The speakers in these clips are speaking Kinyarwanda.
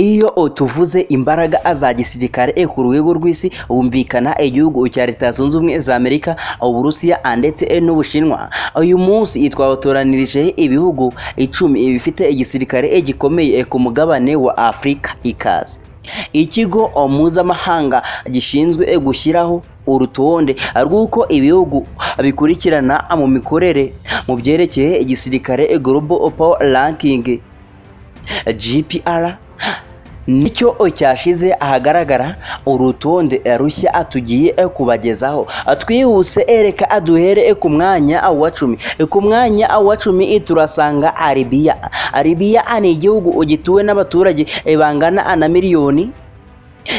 Iyo tuvuze imbaraga za gisirikare ku rwego rw'isi, humvikana igihugu cya Leta Zunze Ubumwe za Amerika, Uburusiya ndetse n'Ubushinwa. Uyu munsi twabatoranirije ibihugu 10 bifite igisirikare gikomeye ku mugabane wa Afurika. Ikaze. Ikigo mpuzamahanga gishinzwe gushyiraho urutonde rw'uko ibihugu bikurikirana mu mikorere mu byerekeye igisirikare, Global Power Ranking GPR, nicyo cyashize ahagaragara urutonde rushya tugiye kubagezaho. Twihuse, reka duhere ku mwanya wa 10. Ku mwanya wa 10 turasanga Libiya. Libiya ni igihugu gituwe n'abaturage bangana na miliyoni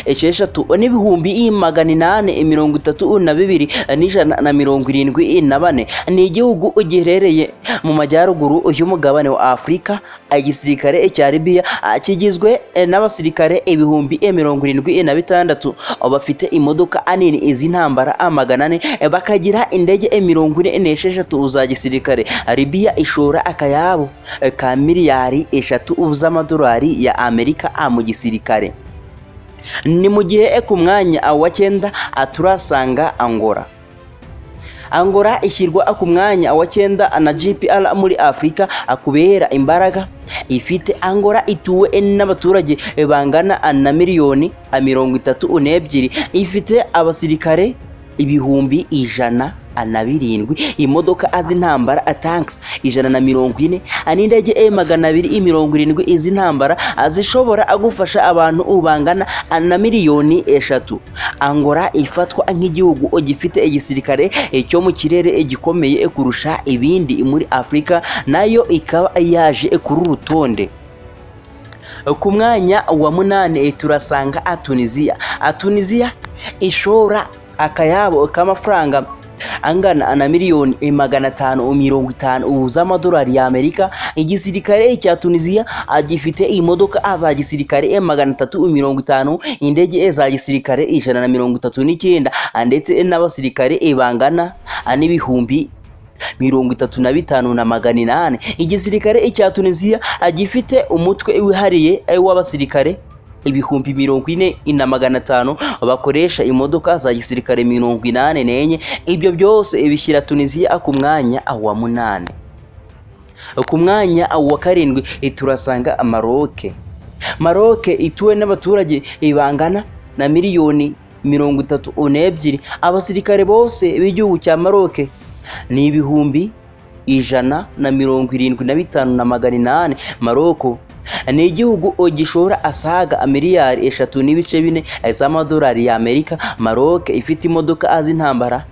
6,832,174. Ni igihugu giherereye mu majyaruguru y'umugabane wa Afurika. Igisirikare cya Libiya kigizwe n'abasirikare 76,000, bafite imodoka nini z'intambara 400, bakagira indege 46 za gisirikare. Libiya ishora akayabo ka miliyari 3 z'amadolari ya Amerika mu gisirikare. Ni mu gihe ku mwanya wa 9 turasanga Angola. Angola ishyirwa ku mwanya wa 9 na GPR muri Afurika kubera imbaraga ifite. Angola ituwe n'abaturage bangana na miliyoni 32, ifite abasirikare 107,000, imodoka z'intambara, tanks, 140, n'indege 270 z'intambara zishobora gufasha abantu bangana na miliyoni 3. Angola ifatwa nk'igihugu gifite igisirikare cyo mu kirere gikomeye kurusha ibindi muri Afurika, nayo ikaba yaje kuri uru rutonde. Ku mwanya wa 8 turasanga Tunisia. Tunisia ishora akayabo k'amafaranga angana na miliyoni 550 z'amadolari y'Amerika. Igisirikare cya Tunisia gifite imodoka za gisirikare 350, indege za gisirikare 139, ndetse n'abasirikare bangana n'35,800. Igisirikare cya Tunisia gifite umutwe wihariye w'abasirikare 40,500 bakoresha imodoka za gisirikare 84. Ibyo byose bishyira Tunisia ku mwanya wa 8. Ku mwanya wa 7 turasanga Maroc. Maroc ituwe n'abaturage bangana na miliyoni 32. Abasirikare bose b'igihugu cya Maroc ni 175,800. Maroc ni igihugu gishora asaga miliyari 3.4 z'amadolari y'Amerika. Maroc ifite imodoka z'intambara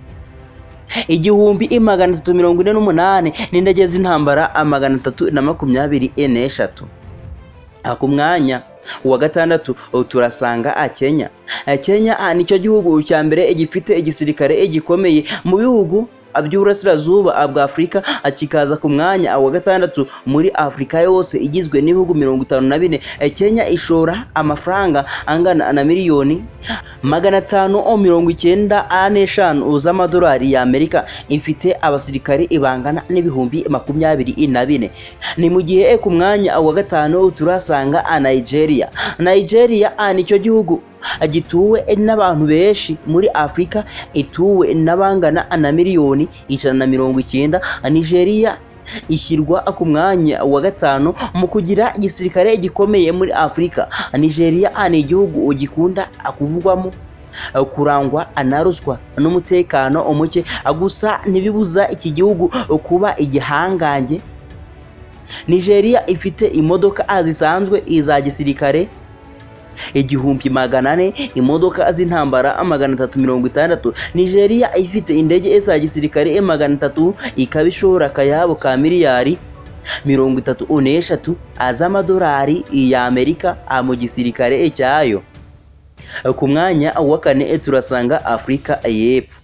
1348 n'indege z'intambara 323. Ku mwanya wa 6 turasanga Kenya. Kenya nicyo gihugu cya mbere gifite igisirikare gikomeye mu bihugu by'uburasirazuba bwa Afurika, kikaza ku mwanya wa 6 muri Afurika yose igizwe n'ibihugu 54. Kenya ishora amafaranga angana na miliyoni 595 z'amadolari y'Amerika, ifite abasirikare bangana n'24,000. Ni mu gihe ku mwanya wa 5 turasanga Nigeria. Nigeria nicyo gihugu gituwe n'abantu benshi muri Afurika, ituwe n'abangana na miliyoni 190. Nigeria ishyirwa ku mwanya wa 5 mu kugira igisirikare gikomeye muri Afurika. Nigeria ni igihugu gikunda kuvugwamo kurangwa na ruswa n'umutekano muke, gusa ntibibuza iki gihugu kuba igihangange. Nigeria ifite imodoka zisanzwe iza gisirikare 1400, imodoka z'intambara 360. Nigeria ifite indege za gisirikare 300, ikaba ishora akayabo ka miliyari 33 z'amadolari y'Amerika mu gisirikare cyayo. Ku mwanya wa 4 turasanga Afurika y'Epfo.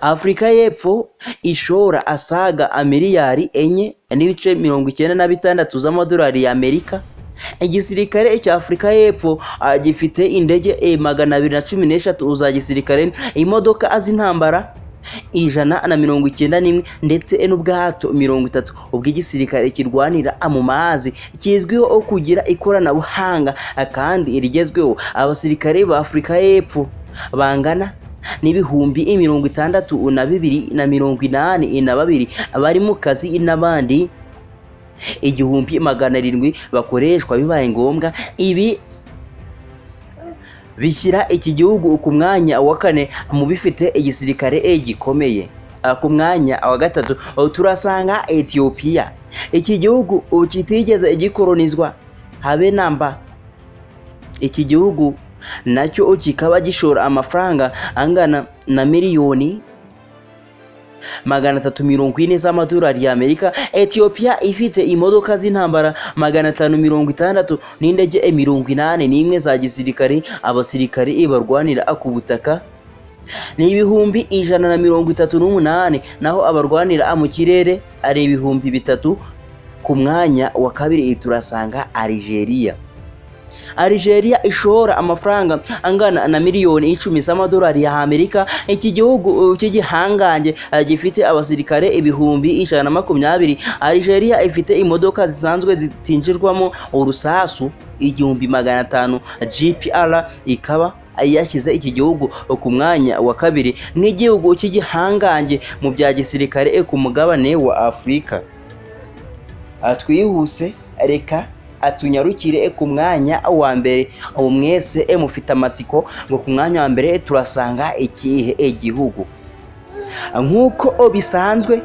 Afurika y'Epfo ishora asaga miliyari 4.96 z'amadolari y'Amerika. Igisirikare cya Afurika y'Epfo gifite indege 213 za gisirikare, imodoka z'intambara 191 ndetse n'ubwato 30 ubw'igisirikare kirwanira mu mazi, kizwiho kugira ikoranabuhanga kandi rigezweho. Abasirikare ba Afurika y'Epfo bangana n'62,082 bari mu kazi, n'abandi 1700 bakoreshwa bibaye ngombwa. Ibi bishyira iki gihugu ku mwanya wa kane mu bifite igisirikare gikomeye. Ku mwanya wa gatatu turasanga Ethiopia. Iki gihugu kitigeze gikoronizwa habe namba. Iki gihugu nacyo kikaba gishora amafaranga angana na miliyoni 340 z'amadolari y'Amerika. Ethiopia ifite imodoka z'intambara 560 n'indege 81 za gisirikare. Abasirikare barwanira ku butaka ni 138,000, naho abarwanira mu kirere ari 3000. Ku mwanya wa kabiri turasanga Algeria. Algeria ishora amafaranga angana na miliyoni 10 z'amadolari ya Amerika. Iki gihugu cy'igihangange gifite abasirikare 120,000. Algeria ifite imodoka zisanzwe zitinjirwamo urusasu 1500 GPR, ikaba yashyize iki gihugu ku mwanya wa kabiri nk'igihugu cy'igihangange mu bya gisirikare ku mugabane wa Afurika. Twihuse, reka atunyarukire ku mwanya wa mbere. Ubu mwese mufite amatsiko ngo ku mwanya wa mbere turasanga ikihe gihugu? Nk'uko bisanzwe,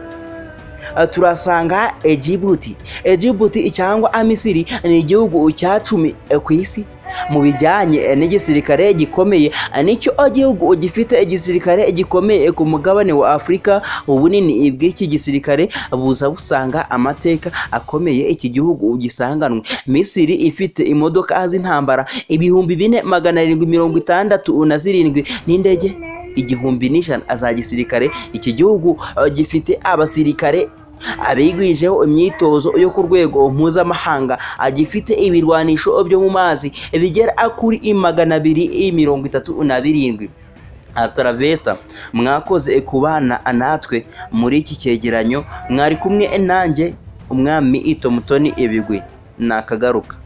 turasanga Egibuti. Egibuti cyangwa Misiri ni igihugu cya 10 ku isi mu bijyanye n'igisirikare gikomeye. Nicyo gihugu gifite igisirikare gikomeye ku mugabane wa Afurika. Ubunini bw'iki gisirikare buza busanga amateka akomeye iki gihugu gisanganwe. Misiri ifite imodoka z'intambara 4767 n'indege 1100 za gisirikare. Iki gihugu gifite abasirikare abigwijeho imyitozo yo ku rwego mpuzamahanga, gifite ibirwanisho byo mu mazi bigera kuri 237. Hasta. Mwakoze kubana natwe muri iki cyegeranyo. Mwari kumwe nanjye, Umwami Itomutoni Ibigwi. Nakagaruka.